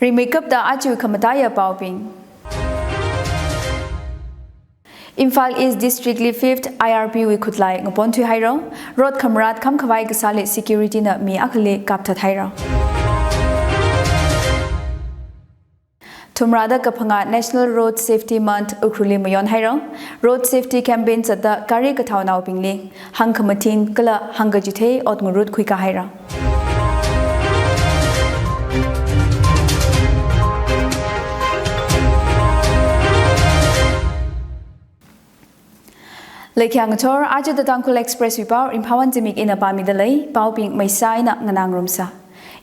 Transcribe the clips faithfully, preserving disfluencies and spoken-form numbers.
Rimeikapta aja khamataiya paobing. Imphal East District li fifth I R P wui khutlai ngaponthui haira. Road khamarat khamkhavai kasāli security na mi akhali kapthat haira. Thumrada kaphangā National Road Safety Month Ukhrulli mayon haira. Road safety campaign zatda gari kathaonaobingli hāngkhamathing kala hāngkachithei ot ngarut khuikā haira. Leikhyang chor, aja The Tangkhul Express wui pao, Ringphāwon Zimik ina pāmida lei, paobing maisa ina nganā ngarumsa.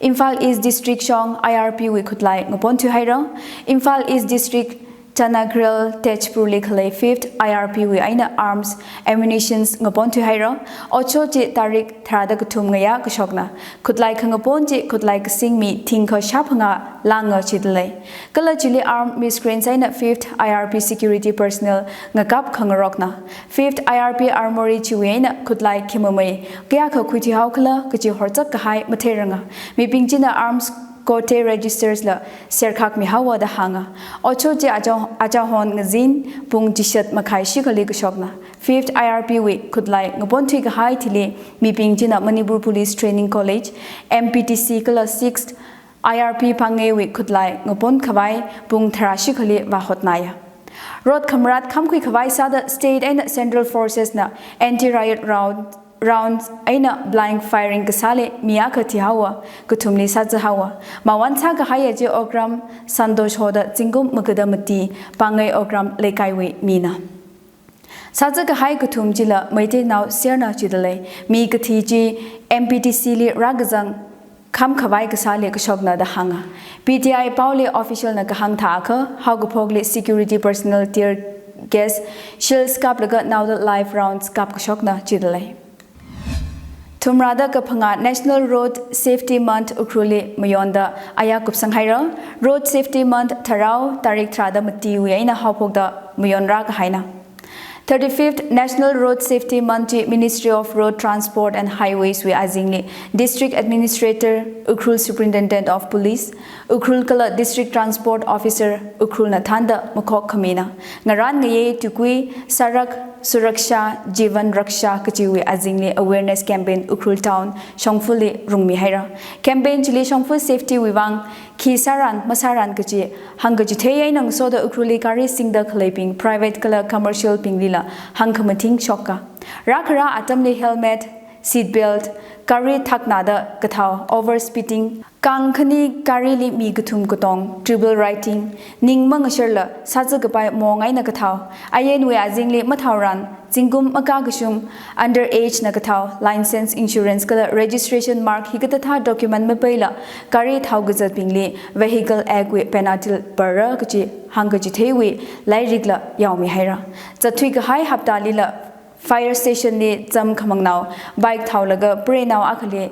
Imphal East District shong I R P wui khutlai ngaponthui haira. Imphal East District Chanakral Tezpur li khalei fifth I R P wui eina arms, ammunitions ngaponthui haira. Otshot chi tarik tharāda kathum ngayā kashokna. Khutlai khangapon chi khutlai kasing mi thingkha shāphangā lānga chida lei. Kala chili armed miscreants eina fifth I R P security personnel ngakap khangarokna. Fifth I R P armory chiwui eina khutlai khimamei kayākha khuithuihao khala kachi horzak kahai matheiranga. Mibing china arms quota registers la serkhak mihaowa da hānga. Otshot chi aja, ajahon ngazin pung chishat makhai shikhali kashokna. Fifth I R P wui khutlai ngaponthui kahai thili mibing china Manipur Police Training College, M P T C kala sixth I R P Phangngaiwui khutlai ngaponkhavai pung tharā shikhali vāhotnaya. Road khamarat khamkhui khavai sāda state eina central forces na anti-riot round, rounds eina blank firing kasāli mi akha thihaowa, kathumli sāzahaowa. Mawan sākahaiya chi Okram Santosh hoda zingkum magada mati Phangngaiokram leikaiwui mina. Sāzakahai kathum chila Meiteinao serna chida lei. Mi kathi chi M P T C li rākazang khamkhavai kasāli kashokna da hānga. P T I paoli official na kahāng thākha, haokaphokli security personnel tear gas shells kaplaga naoda live rounds kap kashokna chida lei. Thumrada kaphangā National Road Safety Month Ukhrulli mayonda aya kupsang haira. Road Safety Month tharao tarik tharāda matiwui eina haophokda mayon rākahaina. Thirty-fifth National Road Safety Month chi Ministry of Road Transport and Highways wui azingli District Administrator, Ukhrul Superintendent of Police, Ukhrul kala District Transport Officer, Ukhrul na thānda makhok khamina. Ngarān ngayei tukui Sarak Suraksha Jeevan Raksha kachiwui azingli awareness campaign Ukhrul Town shongfali rungmi haira. Campaign chili shongfa safety wui vang khi sāran masāran kachi hāngkachithei eina ngasoda Ukhrulli gari singda khaleibing private kala commercial binglila hāngkhamathing shoka. Rākhara atamli helmet, seat belt, gari thaknada kathao, over speeding, kang khani garili mi kathum katong, triple riding, ning mangasharla sāzakapai mong eina kathao, ayenwui azingli mathaoran, zingkum makā kashum, under age na kathao, license, insurance kala registration mark hikathāthā document mapeila gari thao kazatbingli Vehicle Act wui penalty para kachi hāngkachitheiwui lairikla yaomi haira. Zatthui kahai haptalila fire station li zam khamangnao bike thaolaga preinao akhali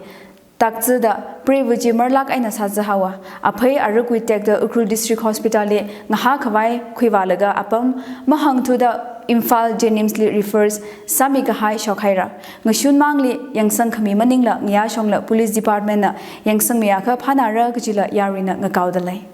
takzada preiva chi marlak eina sāzahaowa. Aphei arukwui tekta Ukhrul District Hospital li ngahākhavai khuivālaga apam mahāngthuda Imphal JNIMS li refers sāmi kahai shok haira. Ngashun mangli yangsang khami maningla ngayā shongla Police Department na yangsangmi akha phānāra kachila yaruina ngakaoda lei.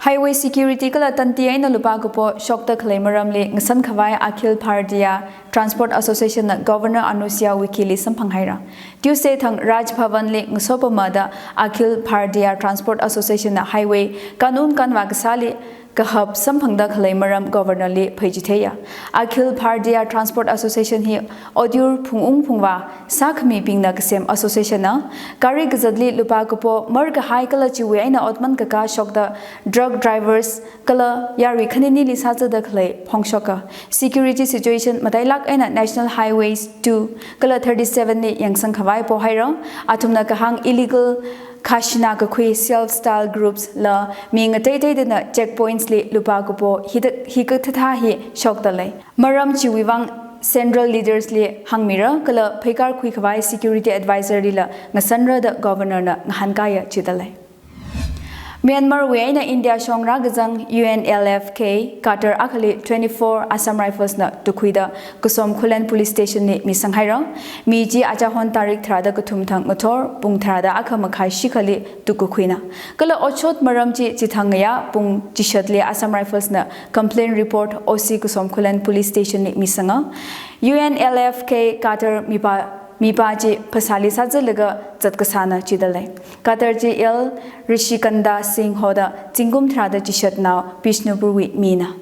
Highway security kala tanti eina lupā kapo shokda khalei maramli ngasankhavai Akhil Bharatiya Transport Association na Governor Anusuiya Uikey li samphang haira. Tuesday thang Raj Bhavan li ngasopamada Akhil Bharatiya Transport Association na highway kanun kanvā kasāli kahap samphangda khalei maram Governor li pheichitheiya. Akhil Bharatiya Transport Association hi otyur phungung phungvā sākhamibingna kasem association na, gari kazatli lupā kapo markahai kala chiwui eina otman kakā shokda drug drivers kala yarui khaninili sāzada khalei phongshoka. Security situation matailak eina National Highways two kala thirty-seven li yangsangkhavai pohaira. Athumna kahāng illegal khashina kakhui self style groups la mi ngateiteidana checkpoints li lupā kapo hida, hikathāthā hi shokda lei. Maram chiwui vang central leaders li hāngmira kala pheikar khuikhavai security advisor lila ngasanra da Governor na ngahānkāya chida lei. Myanmar wui eina India shong rākazang U N L F K cadre akhali twenty-four Assam Rifles na tukhuida Kusomkhulen Police Station li misang haira. Mi chi achahon tarik tharāda kathum thang ngathor pung tharāda akha makhai shikhali tukakhuina. Kala otshot maram chi chithang ngayā pung chishatli Assam Rifles na complaint report O C Kusomkhulen Police Station li misanga. U N L F K cadre mipā, mipā chi phasāli sāzalaga zatkasāna jidalei. Cadre chi L Rishikanda Singh hoda zingkum tharāda chishatnao Bishnupur wui mina.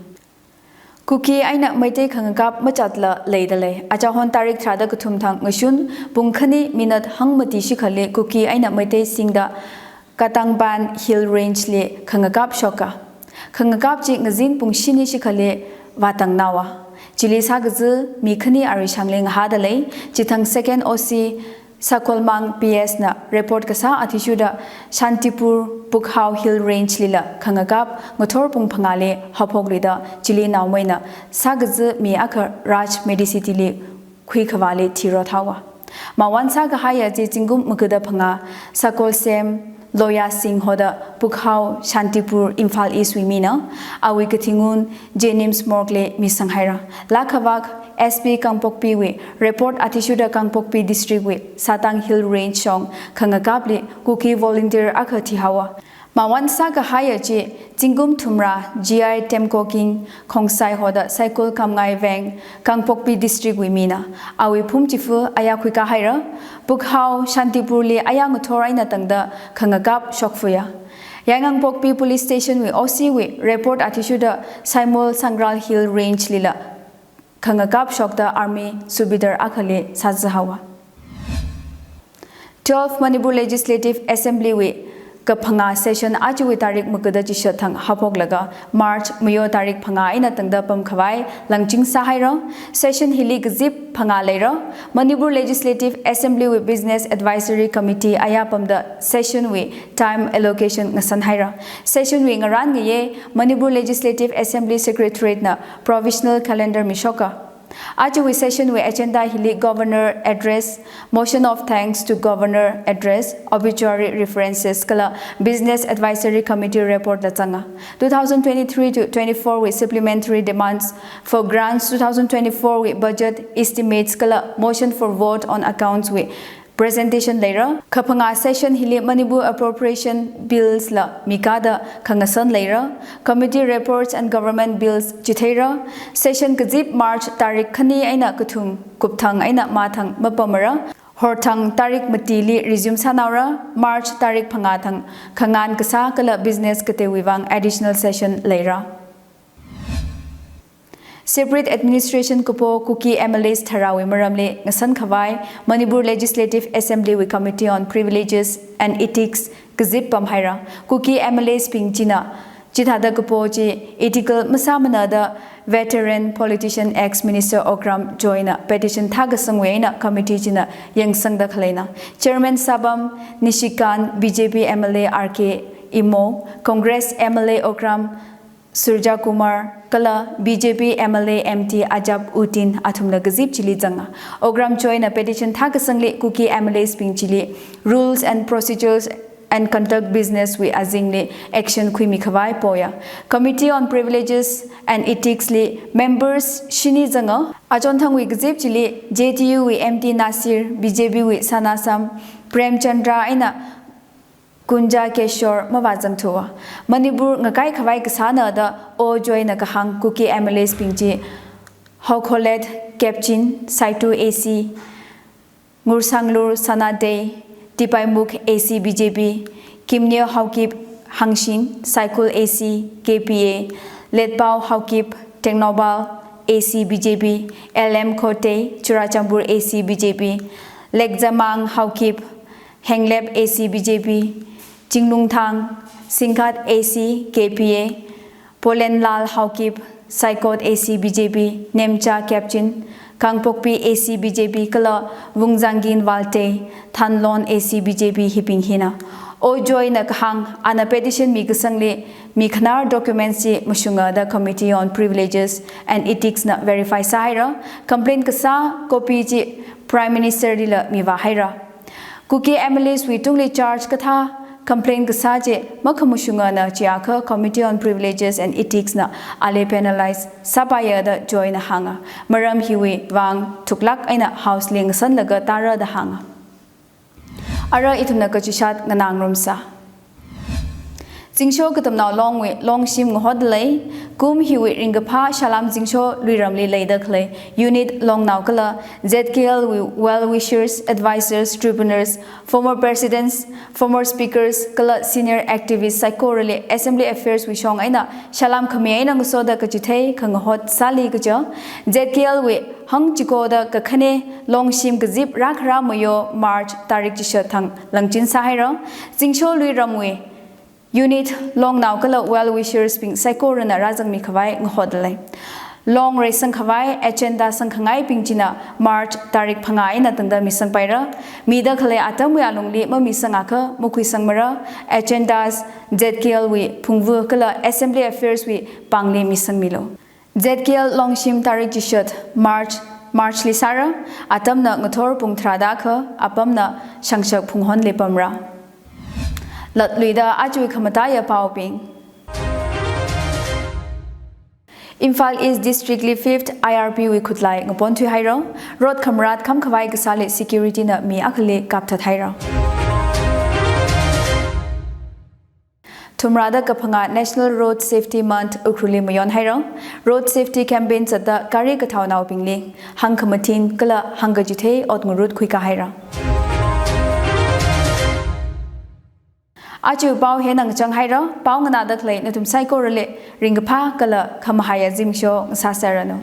Kuki eina Meitei khangakap machatla leidalei. Achahon tarik tharāda kathum thang ngashun pung khani minute hangmati shikhali Kuki eina Meitei singda Katangban Hill Range li khangakap shoka. Khangakap chi ngazin pung shini shikhali vātangnaowa. Chili sākaza mi khani arishangli ngahādalei. Chithang second O C Sakolmang P S na report kasā athishurda Shantipur Pukhao Hill Range lila khangakap ngathor pung phangāli haophokluida chili naomeina sākaza mi akha Raj Medicity li khuikhavāli thirot haowa. Mawan sākahaiya chi zingkum magada phangā Sakolsem Loya Singh hoda Pukhao Shantipur Imphal East wui mina, awui kathingun Jennings Morgue li misang haira. Laa khavak S P Kangpokpi wui report athishurda Kangpokpi District wui Satang Hill Range shong khangakapli Kuki volunteer akha thihaowa. Mawan sākahaiya chi zingkum thumrā G I Temkoking Khongsai hoda Saikul Kamngai Veng Kangpokpi District wui mina, awui phum chifa aya khuikahaira. Pukhao Shantipur li aya ngathor eina tangda khangakap shokfuya. Yaingangpokpi Police Station wui O C wui report athishurda Saimol Sangral Hill Range lila khangakap shokda Army Subedar akhali sāza haowa. Twelve Manipur Legislative Assembly wui kaphangā session ajawui tarik magada chishat thang haophoklaga March mayo tarik phangā eina tangda pamkhavai langching sāhaira. Session hili kazip phangā leira. Manipur Legislative Assembly wui Business Advisory Committee aya pamda session wui time allocation ngasan haira. Session wui ngarān ngayei Manipur Legislative Assembly Secretariat na provisional calendar mishoka. Ajawui session wui agenda hili Governor Address, Motion of Thanks to Governor Address, Obituary References kala Business Advisory Committee report la zanga. Two thousand twenty-three to twenty-four wui supplementary demands for grants, two thousand twenty-four wui budget estimates kala Motion for Vote on Accounts wui presentation leira. Kaphangā session hili Manipur Appropriation Bills la mikada khangasan leira. Committee Reports and Government Bills chitheira. Session kazip March tarik khani eina kathum kupthang eina mathang mapamara. Horthang tarik matili resume sānaora. March tarik phangā thang khangān kasā kala business kateiwui vang additional session leira. Separate administration kapo Kuki M L As tharāwui maramli ngasan khavai Manipur Legislative Assembly wui Committee on Privileges and Ethics kazip pamhaira. Kuki M L As bing china chithāda kapo chi ethical masāmana da veteran politician ex-minister Okram Joy na petition thākasangwui eina committee china yangsangda khaleina. Chairman sāpam Nishikant B J P M L A R K Imo, Congress M L A Okram Surjakumar kala B J P M L A M T Ajab Utin athumla kazip chili zanga. Okram Joy na petition thākasangli Kuki M L As bing chili Rules and Procedures and Conduct Business wui azingli action khuimi khavai poya. Committee on Privileges and Ethics li members shini zanga. Achonthangwui kazip chili J D U wui M T Nasir, B J P wui Sanasam Premchandra eina Kunja Keshor mavāzangthuwa. Manipur ngakai khavai kasāna da O Joy na kahāng Kuki M L As bing chi Haokholet Kepching, Saitu A C, Ngursanglur Sanadei, Tipaimukh A C B J P, Kimneo Haokip Hangshin, Saikul A C K P A, Letpao Haokip Tengnoupal A C B J P, L M Khotei, Churachandpur A C B J P, Lekzamang Haokip Henglep A C B J P, Chinglungthang Singkhat A C K P A, Polenlal Haokip Saikot A C B J P, Nemcha Kepching Kangpokpi A C B J P kala Vungzangin Valtei Thanlon A C B J P hibing hina. O Joy na kahāng ana petition mikasangli mikhanar documents chi mashunga da Committee on Privileges and Ethics na verify sāhaira. Complaint kasā copy chi Prime Minister lila mivāhaira. Kuki M L As wui tungli charge kathā Complain kasā chi makhamashungana chiakha Committee on Privileges and Ethics na ali penalize sāpaiya da Joy na hānga. Maram hiwui vang thuklāk eina House li ngasanlaga tāra da hānga. Ara ithumna kachishat nganā ngarumsa. Zingsho Katamnao Longwui longshim ngahotda lei. Kum hiwui ringkaphā Shalam Zingsho Luiramli leida khalei unit longnao kala Z K L wui well wishers, advisors, tribunes, former presidents, former speakers kala senior activists saikorali Assembly Affairs wui shong eina Shalam khami eina ngasoda kachithei khangahot sāli kaja Z K L wui hangchikoda kakhane longshim kazip rākhara mayo March tarik chishat thang langchin sāhaira. Zingsho Luiramwui unit longnao kala well wishers bing saikorana rāzangmi khavai ngahotda lei. Long reisang khavai agenda sangkhangaibing china March tarik phangā eina tangda misangpaira. Mida khalei atamwui alungli mamisangakha makhuisangmara. Agendas Z K L wui phungvu kala Assembly Affairs wui pāngli misangmilu. Z K L longshim tarik chishat March, March li sāra, atamna ngathor pung tharāda akha, apamna shangshak phunghonli pamra. Latluida aja khamataiya paobing. Imphal East District li fifth I R P wui khutlai ngaponthui haira, road khamarat kham khavai kasāli security na mi akhali kapthat haira. Thumrada kaphangā National Road Safety Month Ukhrulli mayon haira. Road safety campaign zatda gari kathaonaobingli hāngkhamathin kala hāngkachithei ot ngarut khuikā haira. Aja pao hi eina ngachang haira, pao nganāda khalei nathum saikorali ringkaphā kala khamahaiya zimiksho ngasāserranu.